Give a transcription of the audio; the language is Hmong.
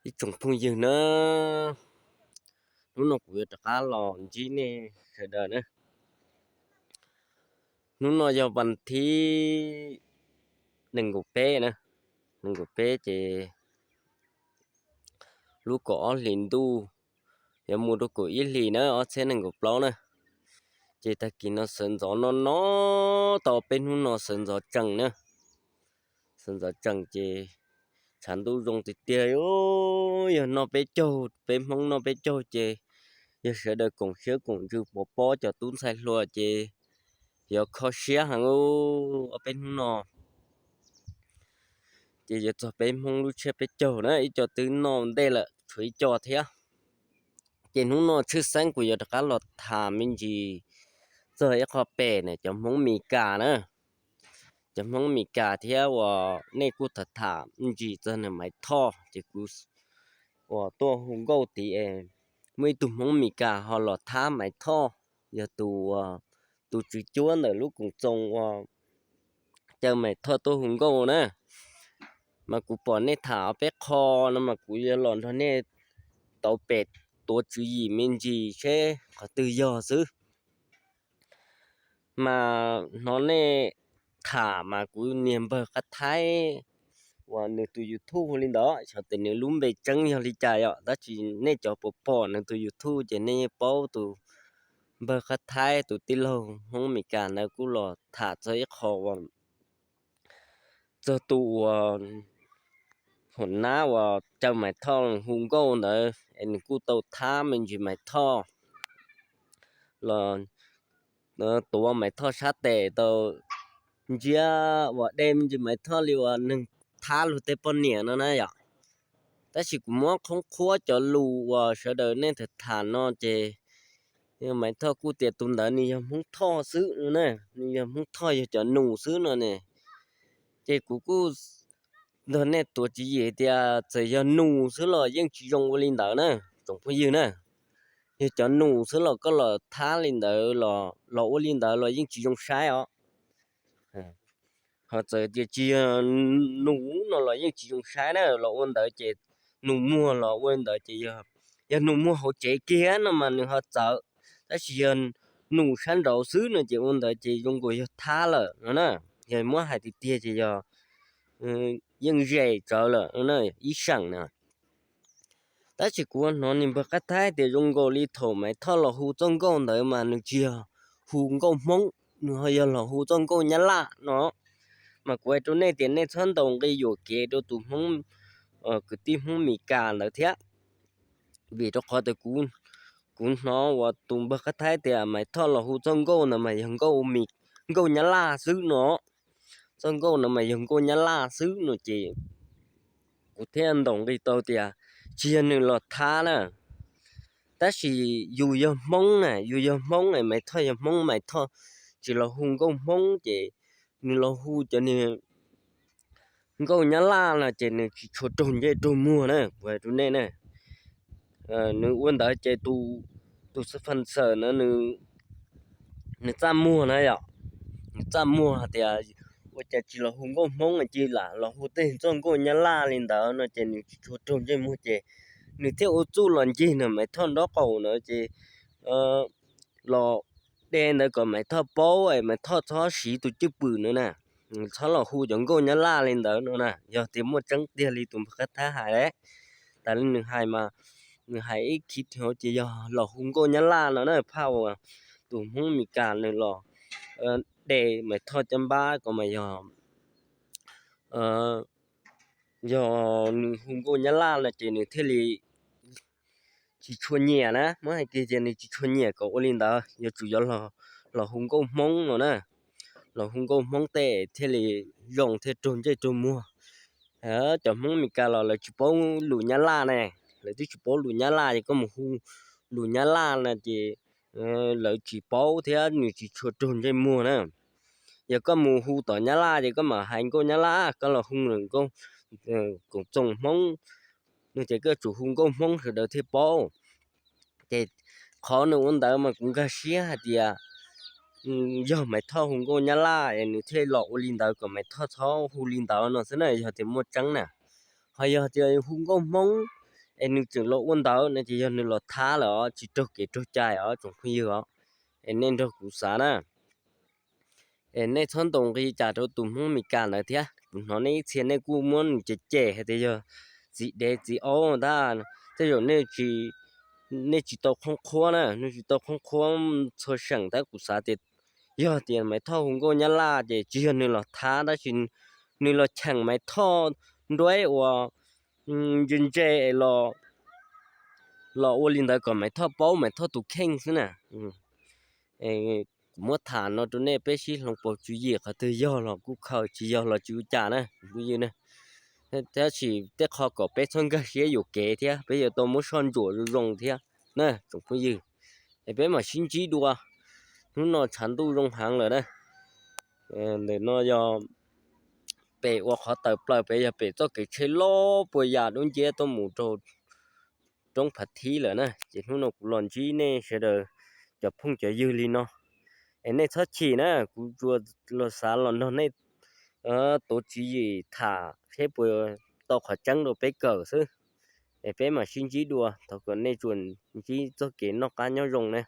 Ib tsoom phooj ywg na, hnub no kuv yuav rov qab los ntsib nej sawv daws na. Hnub no yog vas thib nees nkaum peb na, nees nkaum peb ces lub kaum ob hlis ntuj yuav mus rau kaum ib hlis na, ob txhiab nees nkaum plaub na. Ces tag kis no sawv ntxov no no, tau peb hnub no sawv ntxov tsees na. Sawv ntxov tsees ces tshav ntuj zoo tiag tiag, yog noj peb caug, peb Hmoob noj peb caug ces yog sawv daws koom siab koom ntsws pov pob cov tub ntxhais hluas ces yuav kho siab heev ob peb hnub no. Ces yuav txog peb Hmoob lub tsiab peb caug na, ib co twb noj ntej lawm tshuav ib co thiab. Ces hnub no tshwj xeeb kuv yuav rov qab los tham me ntsis txog ib qho pem na, cov Hmoob Mes Kas na. Cov Hmoob Mes Kas thiab uas nej kuj tham tham me ntsis txog nws Maiv Thoj ces kuv uas tuaj hu nkauj tid es muaj ib tug Hmoob Mes Kas ho los thab Maiv Thoj, yog tus, tus tswv cuab ntawm lub koom txoos uas caw Maiv Thoj tuaj hu nkauj na. Mas kuv pom nej tham ob peb qho no mas kuv yuav los nrog nej tau pem tuav tswv yim me ntsis seb qhov twg yog xwb. Mas hnov nej tham mas kuv niag npawg Qab Thaib uas nws tus YouTube hu li ntawd, xyov tias nws lub npe tseeb yog li cas yom, tab sis nej cov pom pom nws tus YouTube ces nej yeej paub tus npawg Qab Thaib tus tij laug Hmoob Mes Kas ntawd kuj los tham txog ib qho uas txog tus uas hom nab uas caw Maiv Thoj hu nkauj ntawd es nws kuj tau thab me ntsis Maiv Thoj los tuav Maiv Thoj sab tes tau ntsiab uas de me ntsis Maiv Thoj li uas neeg thab luag tej poj niam no na yom. Tab sis kuv muab qhoob qhuab cov lus uas sawv daws nej tham tham no ces Maiv Thoj kuj tias tus ntawd nws yog Hmoob Thoj xwb no na, nws yog Hmoob Thoj yog cov nus xwb no ne. Ces kuv kuj nrog nej tuav tswv yim tias txawm yog nus xwb los yeej tsis zoo ua li ntawd na, tsoom phooj ywg na. Yog cov nus xwb los koj los thab li ntawd los ua li ntawd los yeej tsis zoo saib os. Ho txawm tias tsis yog nus no los yeej tsis zoo saib na, los ua ntawd ces nus muag los ua li ntawd ces yog nus muag hauv tsev kiag no mas nws ho txawv, tab sis yog nus sab nraud xwb no ces ua ntawd ces zoo nkaus yog thab lawm no na. Yog muab hais tiag tiag ces yog yeej zem tsawv lawm ib seem na. Tab sis kuv hnov niag npawg Qab Thaib tias zoo nkaus li thaum Maiv Thoj los hu txoj nkauj ntawd mas nws tsis yog hu nkauj Hmoob, nws ho yog los hu txoj nkauj Nyab Laj no. Mas kuv hais rau nej tias nej txhob ntaus nqi yuam kev rau tus Hmoob, kwv tij Hmoob Mes Kas ntawd thiab. Vim rau qhov tias kuv hnov uas tus npawg Qab Thaib tias Maiv Thoj los hu txoj nkauj ntawd mas yog nkauj Nyab Laj xwb no. Txoj nkauj no mas yog nkauj Nyab Laj xwb no ces kuv thiaj ntaus nqi tau tias tsis yog nws los thab na. Tab sis yus yog Hmoob na, yus yog Hmoob es Maiv Thoj yog Hmoob, Maiv Thoj tsis los hu nkauj Hmoob ces nws los hu cov niag nkauj Nyab Laj no ces nws tsis tshua raug ntsej raug muag na, kuv hais rau nej na. Nws ua ntawd ces tus, tus xab fan xawm na nws txaj muag na yom, nws txaj muag hais tias ua cas tsis los hu nkauj Hmoob cia lam los hu tej txoj nkauj Nyab Laj li ntawd no ces nws tsis tshua raug ntsej muag ces nws thiaj ua txuj los ncig na Maiv Thoj nraub qaum ntawd ces los de ntawd kom Maiv Thoj paub es Maiv Thoj txhob siv tus cwj pwm no na, txhob los hu cov nkauj Nyab Laj li ntawd no na. Yog tias muaj tseeb tiag li tus npawg Qab Thaib hais, tas li nws hais mas nws hais ib khib thiv ces yog los hu nkauj Nyab Laj no na, phaj uas tus Hmoob Mes Kas nws los de Maiv Thoj caj npab ko mas yog, yog nws hu nkauj Nyab Laj no ces nws thiaj li tsis tshua nyiam na, muab hais tias ces nws tsis tshua nyiam kom ua li ntawd, yuav tsum yuav los hu nkauj Hmoob no na, los hu nkauj Hmoob tej thiaj li zoo thiaj raug ntsej raug muag. Cov Hmoob Mes Kas los lawv tsis paub lus Nyab Laj ne, lawv twb tsis paub lus Nyab Laj ces koj mus hu lus Nyab Laj no ces lawv tsis paub thiab nws tsis tshua raug ntsej muag na. Yog koj mus hu tom Nyab Laj ces koj mam hais nkauj Nyab Laj, koj los hu nkauj koom txoos Hmoob no ces koj tsum hu nkauj Hmoob sawv daws thiaj paub. Ces qhov nws ua ntawd mas kuv nkag siab hais tias yog Maiv Thoj hu nkauj Nyab Laj es nws thiaj los ua li ntawd kom Maiv Thoj txhob hu li ntawd no xwb na, yog tias muaj tseeb na. Ho yog tias hu nkauj Hmoob Es nws tseem los ua ntawd no ces yog nws los thab lawm os, tsis raug kev raug cai os tsoom phooj ywg os. Es nej nrog kuv xav na. Es nej txhob ntaus nqi cas rau tus Hmoob Meskas ntawd thiab. Kuv hnov nej ib txhia nej kuj muab nws cem cem hais tias yog txiv dev txiv aub ntag. Tej zaum nej tsis tau qhoob qhuab na, nej tsis tau qhoob qhuab txhua seem tab kuv xav tias yog tias Maiv Thoj hu nkauj Nyab Laj ces tsis yog nws los thab tab sis nws los cheem Maiv Thoj nruab uas ntse ntse los, los ua li ntawd kom Maiv Thoj paub Maiv Thoj tus kheej xwb na. Kuv muab tham no rau nej peb sib hloov pauv tswv yim, qhov twg yog los kuj khaws, tsis yog los tsis ua cas na tsoom phooj ywg na. Tab sis tej qho kom peb txhob nkag siab yuam kev thiab peb yuav tau muab soj ntsuam zoo zoo thiab na tsoom phooj ywg. Es peb mam sib ntsib dua. Hnub no tshav ntuj zoo heev lawm na. Ntawm no yog pem ua qhov tawm plaws pem yog pem txoj kev tsheb loj puas yam dub nciab tuaj mus rau roob Phav Thib lawm na. Ces hnub no kuv los ntsib nej sawv daws cov phooj cov ywg li no, es nej txhob chim na, kuv tsuas los xav los nrog nej tuav tswv yim tham seb puas tau qhov tseeb rau peb kawm xwb. Es peb mam sib ntsib dua, thov kom nej tsuas ntsib txoj kev noj qab nyob zoo na.